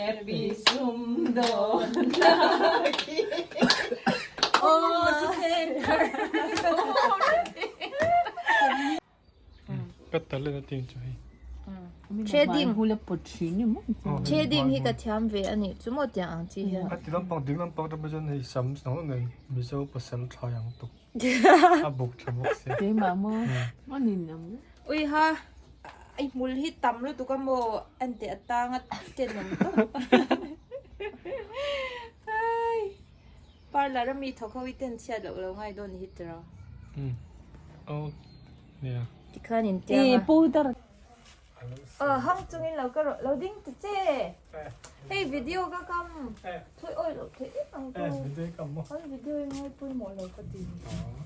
Happy sum dawn laki Ka talent a tin chu hei. Trading Trading hi ka thiam ve a nih chu maw tiang ang chi hian. A ti lampang ding lampang te pawh chuan hei sam hnawh nei Mizo pasal thlai ang tuk. A buk tha bawk si. Keimah maw a nin ang. Ui ha i hmul hi tam lutuk a maw en teh atanga tenawm tawp. Ai parlour a mi thawk ho hi ten chhiat loh lo ngai dawn ni hi tiraw. Um aw nia. Tikhan in tiang a. Powder Aw hang chungin lo ka rawh lo ding ta che. Hei video ka kam thawi awi loh theih em ang chu. Video i kam maw? Kan video i ngai pawimawh lo ka ti.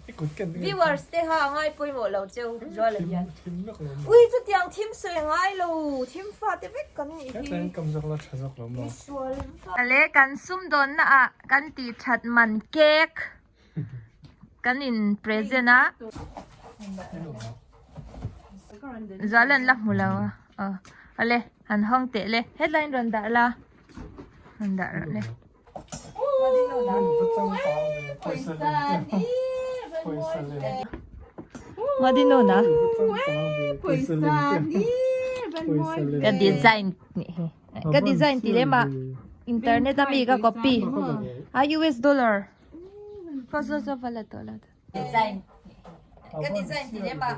I kut ken ding. Viewers te ha a ngai pawimawh lo cheu Zuala hian. Thim vek lo maw? Ui chutiang thim sawi a ngai lo thim fa te vek kan nih hi. Hetah kam zawk la tha zawk lo maw? Misual fa. Ale kan sumdawnna ah kan tih that man cake Kan in present a. Zual an la hmu lo a. Aw ale han hawng teh le. Headline rawn dah la. Rawn dah rawh le. Madino na. Ka design nih hi. Ka design ti lem a internet a mi ka copy. A US dollar. Ka zo zo va la tawh la. Design. Ka design ti lem a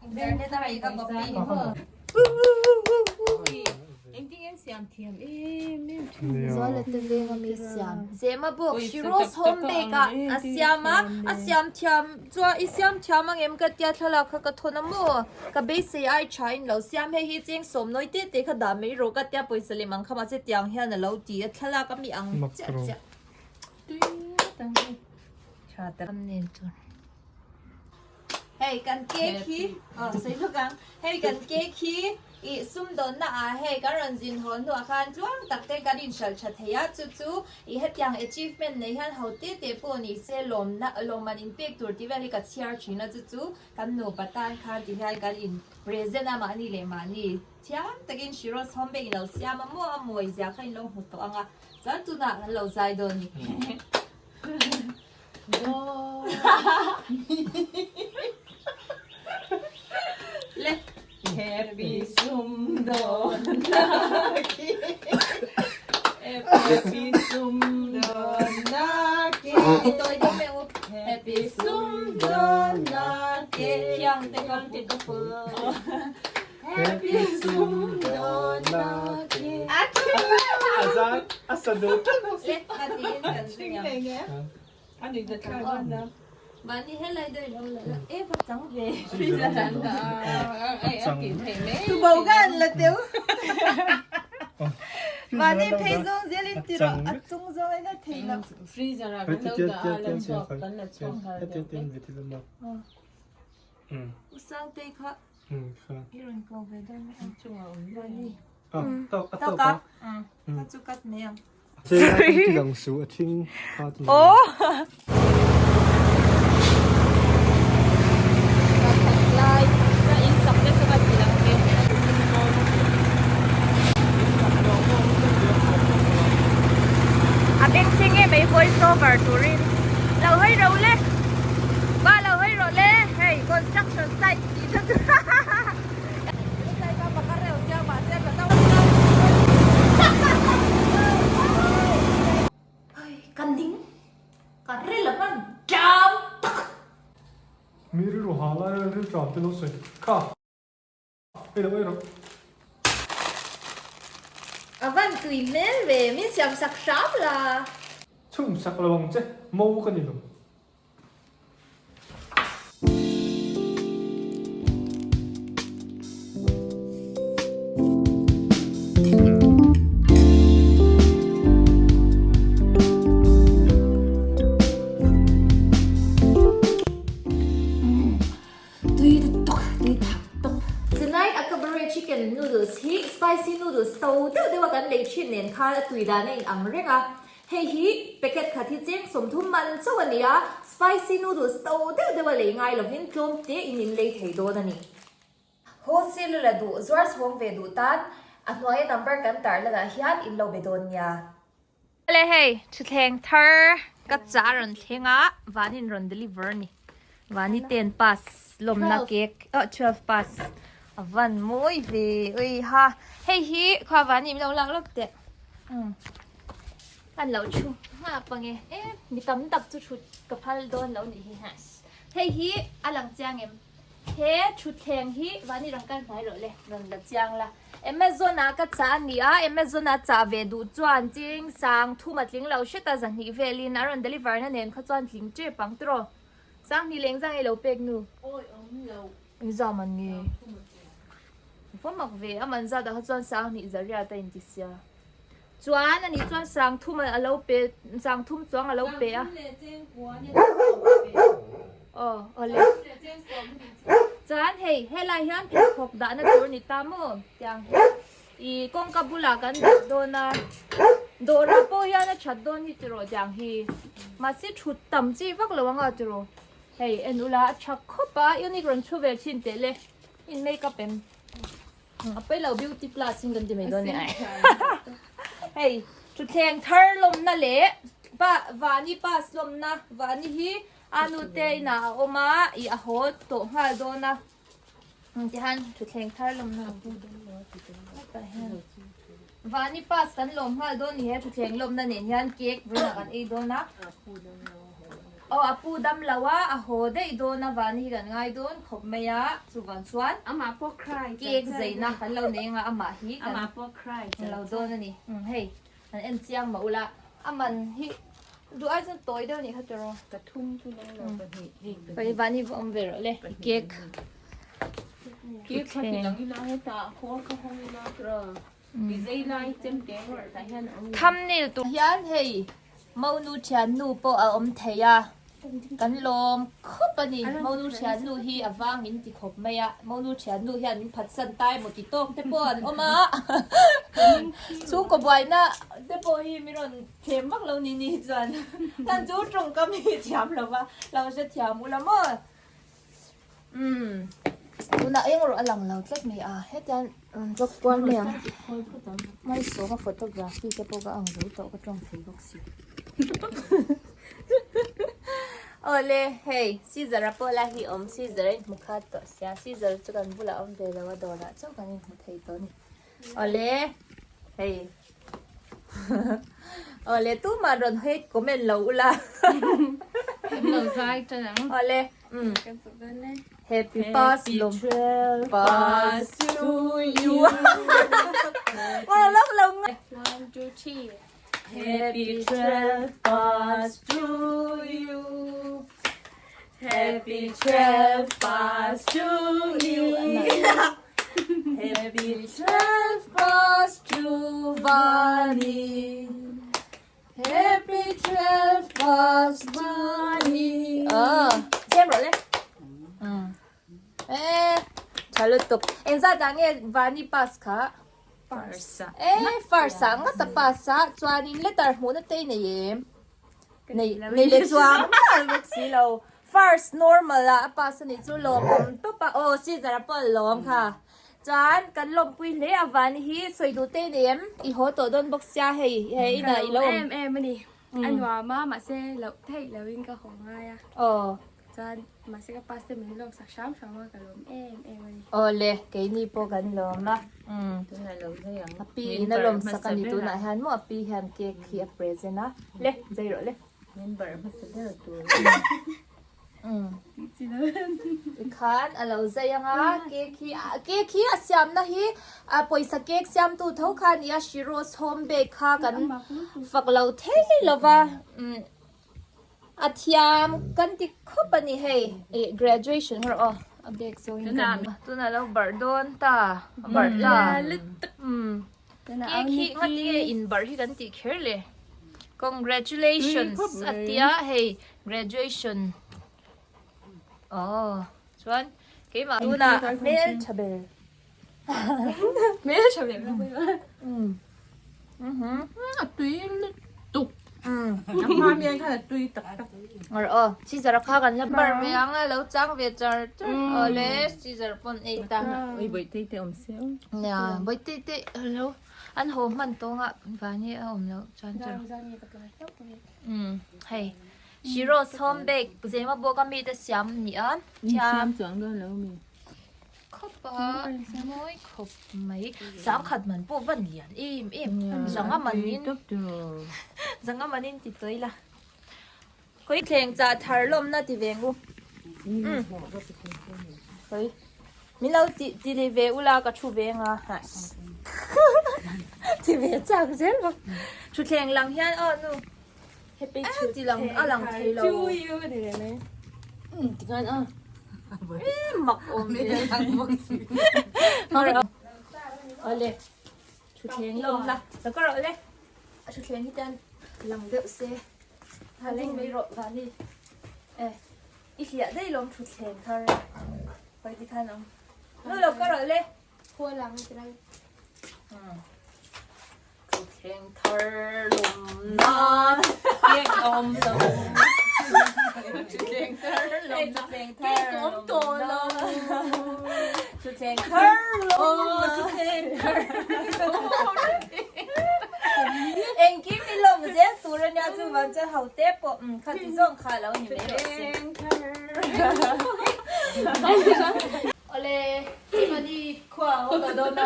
internet a mi ka copy. Engtin nge siam thiam em em thin. Zuala te veng a mi siam. Zema bawk Shiro's home bake ah a siam a, a siam thiam chuan i siam thiam ang em ka tia thlalak kha ka thawn a maw? Ka beisei ai tha in lo siam hei hi cheng sawm nawi te te kha dah mai rawh ka tia pawisa lem ang kha mahse tiang hian a lo ti a thlalak a mi ang chiah chiah. Hei kan cake hi aw sawi lawk ang hei kan cake hi ih sumdawnna ah hei kan rawn zin haw hnuah khan tluang tak te kan inhralh tha thei a chu chu ih hetiang achievement nei hian ho te te pawh ni se lawmna lawmman inpek tur tih vel hi ka chhiar thin a chu chu kan nupa tan khan ti hian kan in present a mahni leh mahni thiam takin Shiro's home bag in lo siam a maw a mawi zia kha in lo hmu tawh ang a. Chuan tunah kan lo zai dawn ni. Le. Happy sum dawn naki. Happy sum dawn naki. Toi deuh meh u. Happy sum dawn naki. Thiang te kam te ka pu. Happy sum dawn naki. Azan asadu. Le ka tiin kan zui ang. Ani da thlai dawn na. Mahni helai deuh in awm leh la. E va chang ve. Chang. Tu bo ka an la teu. Mahni phei zawng zel in ti rawh. A chung zawng in a thei lo. Freezer ah kan lo dah a la chhuak kan la chhuak har deuh vek. Usangtei kha I rawn ko ve dawn mai ang. Chungah awm daih Mani. Ah, tawk a Tawk tawk a. a. Ka chu cut mai ang. Che a kan ti lang su a thing kha chu. Oh! Lai ka in sak te chu ka ti lang ve. A beng chhe nge mai voice over turin lo hawi ro le. Ba lo hawi rawh le. Hei construction site tih kha chu Kan ding ka ril a hman tlam tak. Mi rilru ha lai a ril tlam te lo sawi kha ei lo ei rawh. A van tui hmel ve min siam sak hram la. Chhum sak lo ang che mo ka ni lo. Tui tawk tui thak tawp. Tonight a cabaret chicken noodles hi spicy noodles to deuh deuh a kan lei thin nen khan a tui dan a in ang reng a. Hei hi packet khat hi cheng 30 man chauh a ni a, spicy noodles to deuh deuh a lei ngai lovin tlawm te in in lei thei dawn a ni. Wholesale la duh, zuar chhawng ve duh tan A hnuaia number kan tarlan ah hian in lo be dawn nia. Awle hei thutthleng thar ka chah a rawn thleng a, vanin rawn deliver a ni. Vani ten pass lawmna cake oh 12 pass a van mawi ve ui ha. Hei hi khaw vani min lo lak lawk teh. Umm an lo thu nghak ange e mi tam tak chu thut ka phal dawn lo nih hi ha. Hei hi a lang chiang em? He thutthleng hi vani rawn kal hnai rawh le, rawn la chiang la. Amazon ah ka chah a ni a, Amazon a chah ve duh chuan ching sang thum a tling lo hret a, zahnih velin a rawn deliver na nen kha chuan tling tep ang tiraw. Sanghnih leng zang ei lo pek nu. Awi awm lo. Engzam an nge? Va mak ve, a man zat ah kha chuan sanghnih zariat a inti sia. Chuan ani chuan sang thum a lo pe, sang thum chuang a lo pe a. Aw, awle. Chuan hei, helai hian pheikhawk dahna tur a ni ta maw? Tiang hi i kawngka bulah kan dah dawn a, dawrah pawh hian a that dawn hi tiraw tiang hi. Mahse thut tam chi vak lo anga tiraw. Hei en ula a tha khawp a, unique rawn thu ve thin teh le, in make up em? A pawi lo beauty plus in kan ti mai dawn nia. Hei thutthleng thar lawmna leh pa vani pass lawmna vani hi a nu te inah a awm a ih a haw tawh nghal dawn a tihian thutthleng thar lawmna vani pass kan lawm nghal dawn ni he thutthleng lawmna nen hian cake vawiinah kan ei dawn a. Aw a pu dam lo a, a haw daih dawn a vani hi kan ngai dawn khawp mai a, chuvang chuan Amah pawh cry cake zaina kan lo nei anga amah hi kan Amah pawh cry lo dawn a ni. Umm hei an en chiang mah ula a man hi duh ai chuan tawi deuh a nih kha tiraw. Ka thum chu nang lo pahnih hei pahnih. Pahnih vani va awm ve rawh le cake. Cake kha ti lang ila hetah khawl kha hawng ila tiraw. Thumbnail tur hian hei Monu thiannu pawh a awm thei a, kan lawm khawp a ni. Monu thiannu hi a vang min ti khawp mai a, Monu thiannu hian min phatsan ta emaw ti tawk te pawh an awm a, chhungkaw buaina te pawh hi min rawn thlem vak lo ni ni chuan hlan chu tawngkam hi thiam lo va, lo hrethiam ula maw. Umm tunah eng erawh a lang lo tlat mai a hetiang rawn vlog kual mai ang Malsawma photography te pawh ka ang zo tawh ka tawng thei bawk si awle hei scissor a pawh lai hi awm scissor a inhmu khat tawh sia scissor chu kan bulah a awm ve lo a dawrah chauh kan inhmu thei tawh a ni awle hei awle tumah rawn hate comment lo ula lo zai tan ang awle Mm. Happy pass lom. Pass to you. Wala lok lo nga. 1 2 3 Happy 12 pass to you. Happy 12 pass to you. Happy 12 pass to Vani. Happy 12 past Vani. Ah, chem rawh le. Mm. Eh, tha lutuk. Engzat ah nge Vani pass kha? First. Eh, first ah ngata pass a. Chuanin letter hmuhna te i nei em? Nei nei le chuang nghal bawk si lo. First normal ah a pass a nih chu lawmawm tawp a. Aw, Caesar a pawh a lawm kha. Chuan kan lawmpui hle a van hi sawi duh te nei em? I haw tawh dawn bawk sia hei he inah i lo awm. Ka lawm em em a ni. A nuam a mahse loh theih lohin ka haw ngai a. Aw. Chuan mahse ka pass te min lawm sak hram hram a ka lawm em em a ni. Aw le keini pawh kan lawm a. Umm. Tunah lo zai ang. A pi in a lawm sak a ni tunah hian maw a pi hian cake hi a present a. Le zai rawh le. Min barh hmasa ber tur. Tikhan a lo zai ang a, cake hi cake hi a siamna hi a pawisa cake siamtu tho kha a ni a, Shiro's home bake kha kan fak lo thei lova a thiam kan ti khawp a ni hei ih graduation erawh aw a bag zawngin kan ni tunah a lo barh dawn ta a barh ta cake hi ngatinge inbarh hi kan tih kher le congratulations a tia hei Graduation aw chuan keimah tunah hmel tha ber hmel tha ber a tui lutuk. Or aw Caesar kha kan la bar ve ang a lo chang ve char char awle Caesar pawn ei ta. Oi Bawihtei te awm se aw. Nia Bawihtei te lo an haw hman tawng a vani a awm loh chuan char. Umm hei Shiro's home bake zema bawk a mite siam a ni a. Siam chuang dawn lo mi. Khawp a mawi khawp mai sangkhat man pawh van lian em em zanga manin zanga manin ti tawi la khawi thleng chah thar lawmna ti ve ang u khawi min lo ti ti leh ve ula ka thu ve anga ti ve chak zel bawk thutthleng lang hian aw nu ti lang a lang thei lo tikhan a mak awm ve awle thutthleng lawm la lo ka rawh le a thutthleng hi tan lang deuh se ha leng mai rawh vani e i hliah daih lawm thutthleng thar hawi tikhan ang nu lo ka rawh le Khua lang a ti lai. Thutthleng thar lawm nan Cake a awm lo. Thutthleng thar lawm nan Cake a awm tawh lo. Thutthleng thar lawm nan Thutthleng thar lawm nan Engkim i lawm zel tur ania chuvang chuan ho te pawh kha ti zawng kha lo ni mai rawh se. Thutthleng thar Awle Kimani khua a haw dawn a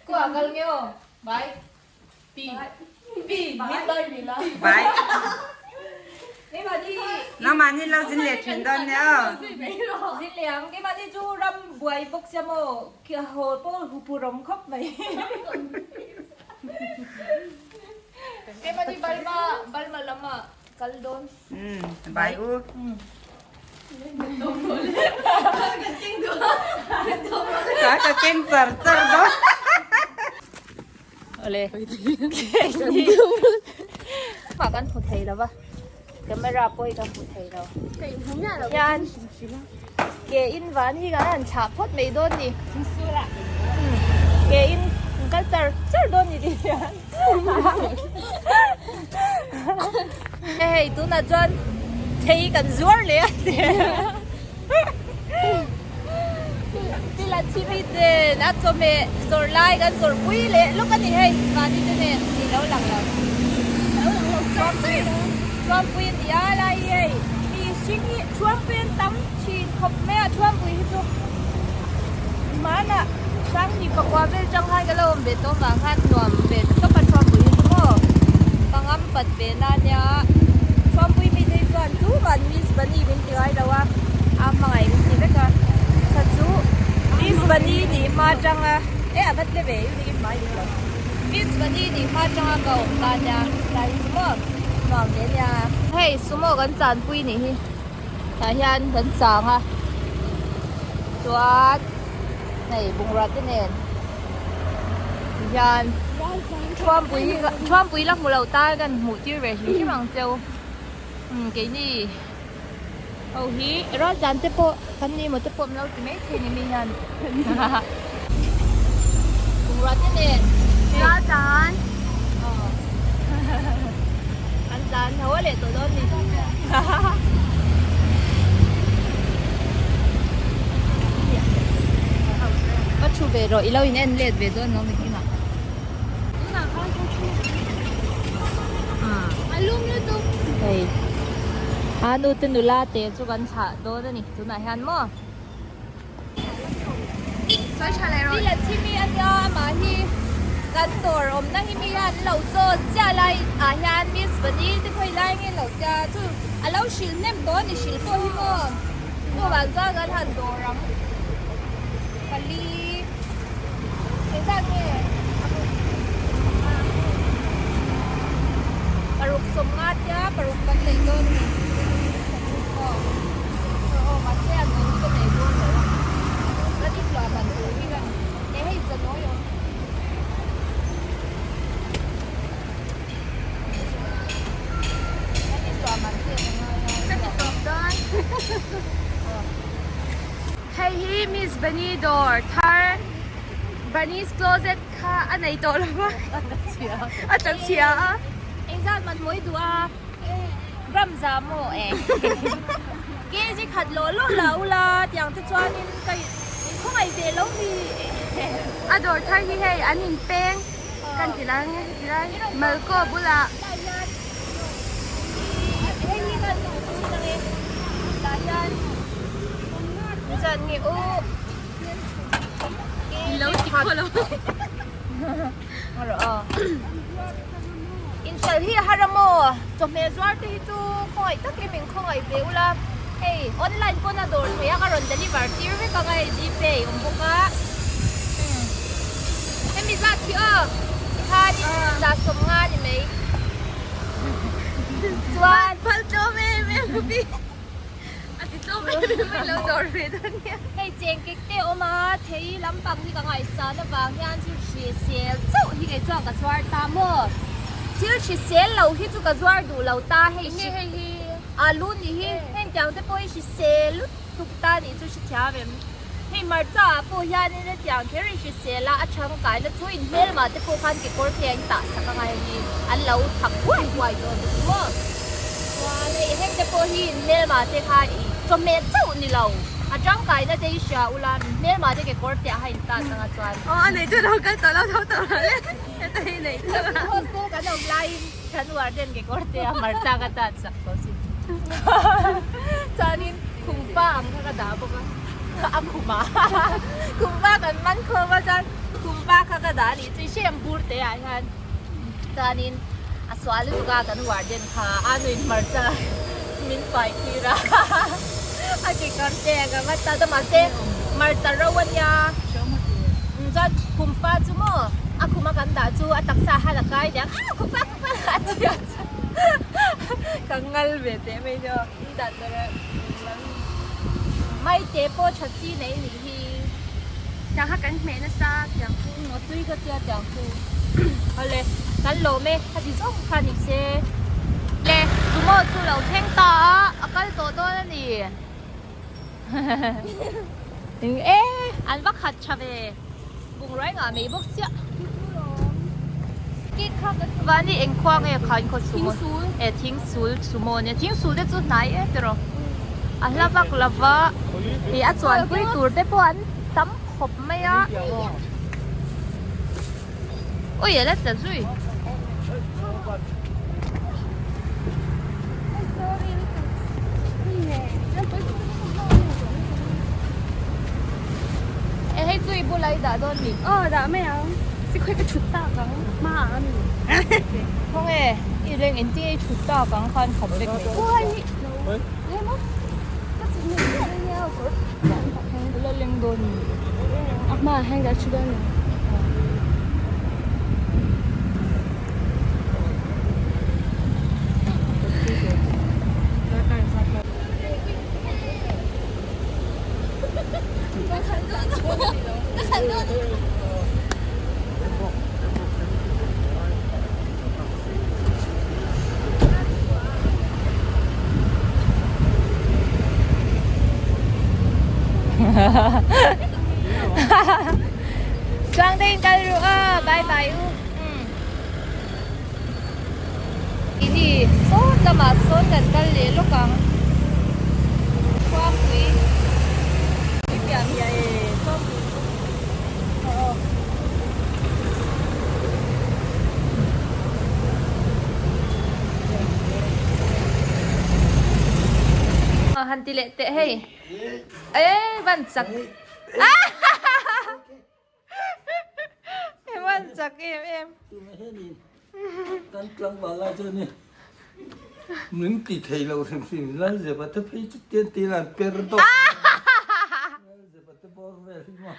khua a kal nge aw bye pi pi min bye rih la bye keimahni nangmahni lo zin leh thin dawn nia aw zin leh ang keimahni chu ram buai bawk sia maw haw pawh huphurh awm khawp mai keimahni balma balma lamah kal dawn. Umm bai u. Ka ka keng char char dawn. Ole. Mah kan hmu thei lo va. Camera pawh hi kan hmu thei lo. Hian ke in van hi kan han thlah phawt mai dawn ni. Ke in kal char char dawn ni ti hian. Hei tunah chuan thei kan zuar leh a ti Tila chimi ten a chawhmeh zawrh lai kan zawrh pui leh lawk a ni hei mahni te nen ni lo lang lo Thuampui a ni a lai hi hei mi hring hi thuampui an tam thin khawp mai a thuampui hi chu hmanah Sanghni pakua vel tang khan ka lo awm ve tawh vang khan nuam ve ta tawp a thuampui hi chu maw ka ngam pat ve na nia thuampui mi te hi chuan chu van Miss Bunny min ti ngai lo a a hmangaih min ti vek a kha chu Miss Bunny nih hma tanga e a va tle ve i ni hmai dik lo Miss Bunny nih hma tanga ka awm ta nia tlai hi chu maw nuam ve nia hei sumo kan chanpui nih hi tah hian kan chang a chuan hei bungrua te nen tihian thuampui hi thuampui la hmu lo tan kan hmuh tir ve hrim hrim ang cheu umm keini ho hi raltlan te pawh kan ni emaw te pawh min lo ti maithei ni mi hian bungrua te nen raltlan aw kan tlan ho a leh tawh dawn ni. Va thu ve rawh i lo in en let ve dawn lo mitin ah. A lum lutuk. Hei a nu te nula te chu kan thlah dawn a ni tunah hian maw. Sawi tha leh rawh. Tila chimi a nia amah hi kan dawr awmna hi mi hian an lo zawn chiah lai ah hian Miss Bunny te khawi lai nge lo tia chu a lo hrilh hnem tawh a ni hrilh pawh hi maw chuvang chuan kan han dawr ang pali engzat nge paruk sawmnga tia paruk kan nei dawn a ni. Aw mahse a nung ka nei dawn lo a kan inluah man tur hi kan e hei zanawi awm kan inluah man te a ngai a ka ti tawp dawn hei hi Miss Bunny dawr thar Bunny's closet kha a nei tawh lo va a tla chhia a. Engzat man mawi duh a? Gram za maw e? Kg khat lawh lawh la ula tiang te chuanin ka inkhawngaih ve lo mi e. A dawr thar hi hei an inpeng kan ti lai nge heti lai Malko bulah. Hei hi kan duh chu nang e. Tah hian zan nge u. Lo ti khaw lo. Inhralh hi a har a maw? Chawhmeh zuar te hi chu khawngaih takin min khawngaih ve ula, hei online pawn a dawr theih a ka rawn deliver tir vek ang a hei gpay awm bawk a hemi zat hi aw tikhanin zah 50 ni mai chuan phal tlawm em em pi. A ti tlawm em em mai lo dawr ve dawn nia. Hei cheng kek te awm a, thei lampang hi ka ngaihsan avang hian thil hrisel chauh hi kei chuan ka zuar ta maw? Thil hrisel lo hi chu ka zuar duh lo ta hei Enge hei hi? Alu nih hi heng tiang te pawh hi hrisel lutuk ta nih chu hrethiam em? Hei hmarcha ah pawh hianin hetiang kher hi hrisel a, a tangkaina chu in hmelmah te pawh khan kekawr te a in tah sak angai a ni, an lo thak huai huai dawn te chu maw. Chuan hei heng te pawh hi in hmelmah te kha i chawhmeh chauh ni lo, a tangkaina te hi hria ula in hmelmah te kekawr te ah kha in tat anga chuan. Aw a nei chu lo kal tawh lo tho tawh lo le, heta hi nei chu a. Hostel kan awm laiin kan warden kekawr te a hmarcha ka tat sak tawh sin. Chuanin khumpa ang kha ka dah bawk a, a khumah khumpa kan man khawm a chuan khumpa kha ka dah a nih chu i hrem bur te ah hian chuanin a sual lutuk a kan warden kha a nuin hmarcha min fai tir a a kekawr te a ka vat ta ta mahse hmarcha ro a nia chuan khumpa chu maw a khuma kan dah chu a taksa ah hian a kai diak a khumpa khumpa a ti a ka ngal ve teh mai nia. Mai te pawh tha chi nei nih hi. Tiang kha kan hmeh nasa tiang chu. A tui ka tia tiang chu. Awle kan lawm e khati zawng kha ni se. Le sumo chu lo thleng ta a a kal tawh dawn a ni. E an va khat tha ve. Bungraw engah mai bawk chiah. Vani eng khua nge kha in khaw sumo e thingsul sumo nia thingsul te chu hnai em tiraw a hla vak lova ih a chuanpui tur te pawh an tam khawp mai a ui a la tla zui. E hei chu i bulah i dah dawn mi? Aw dah mai ang. Si khawi ka thut tak ang hma ah a mi. Khaw nge i reng engtin nge i thut tak ang khan khat vek mai. Aw hei hi. Hei maw? Ka chhut mai chiah mai nia kawr la leng dawn mi? A hma ah hian ka thu dawn lo. Chuang te in kal ru a bye bye u Ini sawn lamah sawn kan kal leh lawk ang Khuangpui Pui piah miah e Khuangpui aw Aw han ti leh teh hei E van chak E van chak em em. Kan tlangval lai chuan ni min ti thei lo hrim hrim Lalzep a te phei chu tian tian an per dawk Lalzep a te bawr vel hi maw.